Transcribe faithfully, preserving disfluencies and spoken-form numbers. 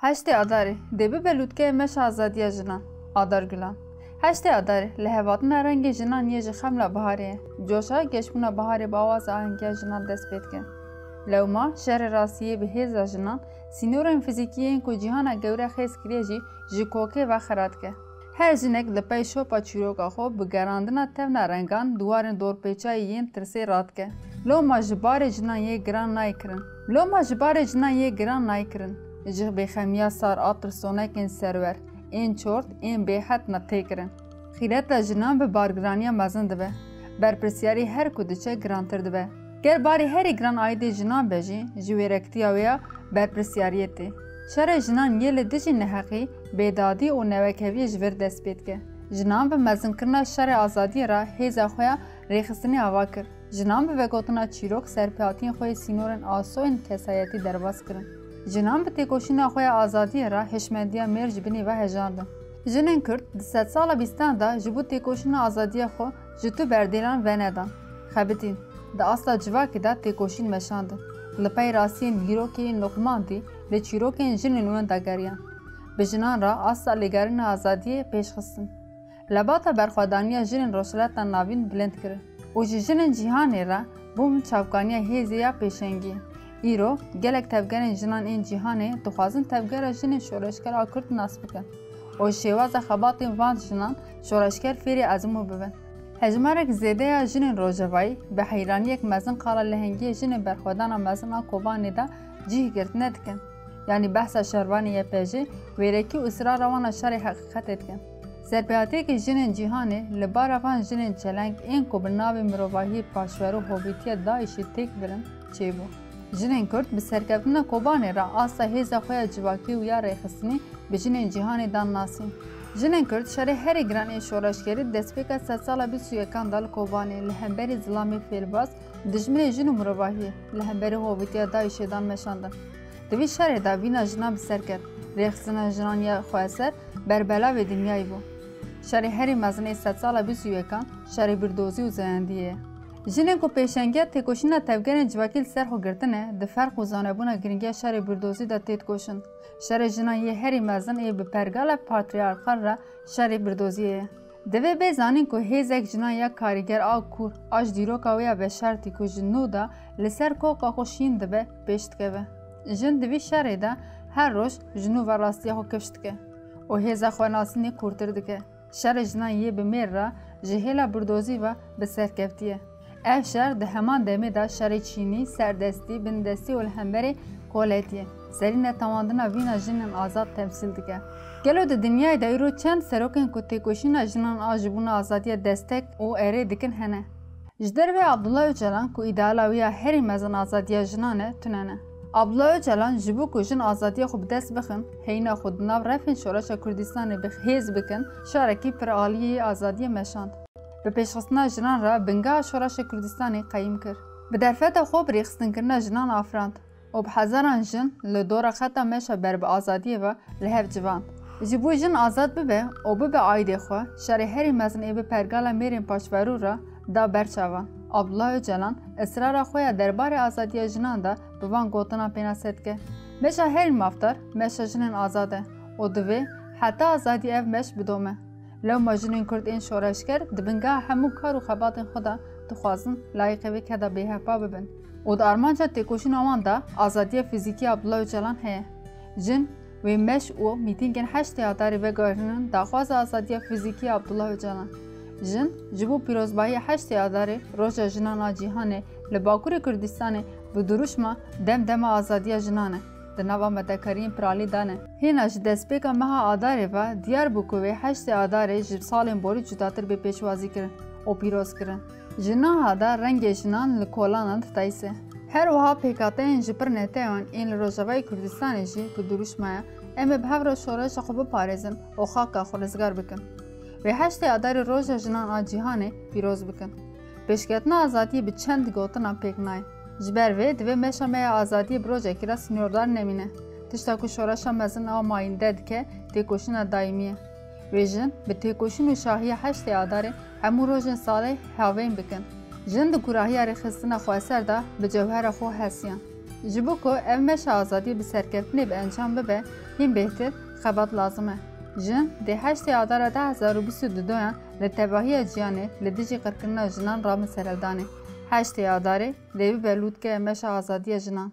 Heştê Adarê dê bibe lûtkeyê meşa azadiya jinan. Adar Gulan. Heştê Adarê, lihevhatina rengê jinan yê ji xemla biharê ye. Coşa geşbûna biharê bi awaza ahengiya jinan dest pê dike. Lewma şerê rastiyê bi hêza jinan, sînorên fizîkî yên ku cîhana gewre xêz kiriye jî ji kokê ve xira dike. Her jinek li pey şopa çîroka xwe bi gerandina tevna rengan di warên dorpêçayî yên tirsê radike. Loma ji barê jinan yê giran nayê kirin. Loma ji barê jinan yê giran nayê kirin. Ji bêxemiya sar a tirsonekên serwer, ên çort, ên bêhet na tê kirin. Xîreta jinan bi bargiraniya mezin dibe. Berpirsyarî her ku diçe girantir dibe. Ger barê herî giran aîdê jinan be jî, ji wêrektiya wê ya berpirsyariyê tê. Şerê jinan yê li dijî neheqî, bêdadî û newekeviyê ji vir dest pê dike. Jinan bi mezinkirina şerê azadiyê re hêza xwe ya rêxistinê ava kir. Jinan bi vegotina çîrok serpêhatiyên xwe yê sînorên asoyên kesayetî derbas kirin. Jinan bi têkoşîna xwe ya azadiyê re hişmendiya mêr ji binê ve hejandin. Jinên Kurd di sedsala bîstan de ji bo têkoşîna azadiya xwe ji tu berdêlan venedan, xebitîn. Di asta civakê de têkoşîn meşandin. Li pey rastiyên dîrokê yên Loqmandî li çîrokên jinên wenda geriyan. Bi jinan re asta lêgerîna azadiyê pêş xistin. Lebata berxwedaniya jinên Rojhilata Navîn bilind kirin û ji jinên cîhanê re bûn çavkaniya hêzê ya pêşengiyê. Îro gelek tevgerên jinan ên cîhanê dixwazin tevgera jinên şoreşgera Kurd nas bikin û ji şêwaza xebatên van jinan şoreşger fêrî ezmûn bibin. Hejmarek zêde ya jinên Rojavayî bi heyraniyek mezin qala lehengiyê jinên berxwedana mezin a Kobanê de cih girtine dikin. Yanî behsa şervanê Y P J, wêrekî û israra wan a şerê heqîqetê dikin. Serpêhatiyekî jinên cîhanê li bara van jinên çeleng ên ku bi navê mirovahiyê paşverû hovîtiya DAIŞê têk birin çêbû. Jinên Kurd bi serkeftina Kobanê re asta hêza xwe ya civakî û ya rêxistinî bi jinên cîhanê dan nasîn. Jinên Kurd şerê herî giran ên şoreşgerî destpêka sedsala bîst û yekan de li Kobanê li hemberî zilamê fêlbaz dijminê jin û mirovahiyê li hemberî hovîtiya DAIŞê dan meşandin. Di vî şerê de vîna jinan bi ser ket. Rêxistina jinan ya xweser berbelavê dinyayê bû. Şerê herî mezin ê sedsala bîst û yekan şerê birdozî û zayendiyê ye. Jinên ku pêşengiya têkoşîna tevgerên civakî li ser xwe girtine, di ferq û zanebûna giringiya şerê birdozî de têdikoşin. Şerê jinan yê herî mezin ê bi pergala patrîarkal re şerê birdoziyê ye. Divê bê zanîn ku hêzek jinan ya karîger a kûr a ji dîroka wê ya veşartî ku ji nû de li ser koka xwe şîn dibe, pêş dikeve. Jin di vî şerê de her roj ji nû ve rastiya xwe kifş dike û hêza xwenasînê kûrtir dike. Şerê jinan yê bi mêr re ji hêla birdozî ve bi serkevtî ye. Ev şer di heman demê de şerê çînî, serdestî, bindestî û li hemberî koletiyê, serî netewandina vîna jinên azad temsîl dike. Gelo di dinyayê de îro çend serokên ku têkoşîna jinan a ji bona azadiya destek û erê dikin hene? Ji dervê Abdullah Ocalan ku îdeala wî ya herî mezin azadiya jinan e, tune ne. Abdullah Ocalan ji bo ku jin azadiya xwe bi dest bixin, heyîna xwe di nav refên şoreşa Kurdistanê bi hêz bikin, şarekî piralî yê azadiyê meşand. Bi pêşxistina jinan re bingeha şoreşa Kurdistanê qeyîm kir. Bi derfeta xwe bi rêxistinkirina jinan afirand û bi hezaran jin li dora xeta meşa ber bi azadiyê ve li hev civand. Ji bo jin azad bibe û bibe aîdê xwe, şerê herî mezin ê bi pergala mêrên paşverû re da ber çavan. Abdullah Ocalan israra xwe ya derbarê azadiya jinan de bi van gotinan pênase dike: Meşa herî mafdar meşa jinên azad e û divê heta azadî ev meş bidome. Lewma jinên Kurd ên şoreşger di bingeha hemû kar û xebatên xwe de dixwazin layîqê vê keda bêhempa bibin û di armanca têkoşîna wan de azadiya fîzîkî ya Abdullah Ocalan heye. Jin wê meş û mîtîngên heştê Adarê veguherînin daxwaza azadiya fîzîkî ya Abdullah Ocalan. Jin ji bo pîrozbahiya heştê Adarê, Roja Jinan a Cîhanê, li Bakurê Kurdistanê bi dirûşma Dem dema azadiya jinan e, di nava medekariyên piralî de ne. Hêna ji destpêka meha Adarê ve diyar bû ku wê heştê Adarê ji salên borî cudatir bê pêşwazî kirin û pîroz kirin. Ji niha de rengê jinan li kolanan diteise. Her wiha pêkhateyên ji pir netewan ên li Rojavayê Kurdistanê jî bi dirûşma ye, em ê bi hev re şoreşa xwe biparêzin û xaka xwe rizgar bikin. Wê heştê Adarê Roja Jinan a Cîhanê pîroz bikin. Pêşketina azadiyê bi çend gotinan pêk nayê. Ji ber vê divê meşa me ya azadiyê bi rojekî re sînordar nemîne. Tişta ku şoreşa mezin a mayînde dike, têkoşîna daîmî ye. Wê jin bi têkoşîn û şahiya heştê Adarê hemû rojên salê havên bikin. Jin di kûrahiya rêxistina xweser de bi cewhera xwe hesiyan. Ji bo ku ev meşa azadiyê bi serkeftinê bi encam bibe, hîn bêhtir xebat lazim e. Jin dê heştê Adara du hezar û bîst û duyan li tevahiya ciyanê li dijî qirkirina jinan rabin serhildanê. Heştê Adarê dê bibe lûtkeya meşa azadiya jinan.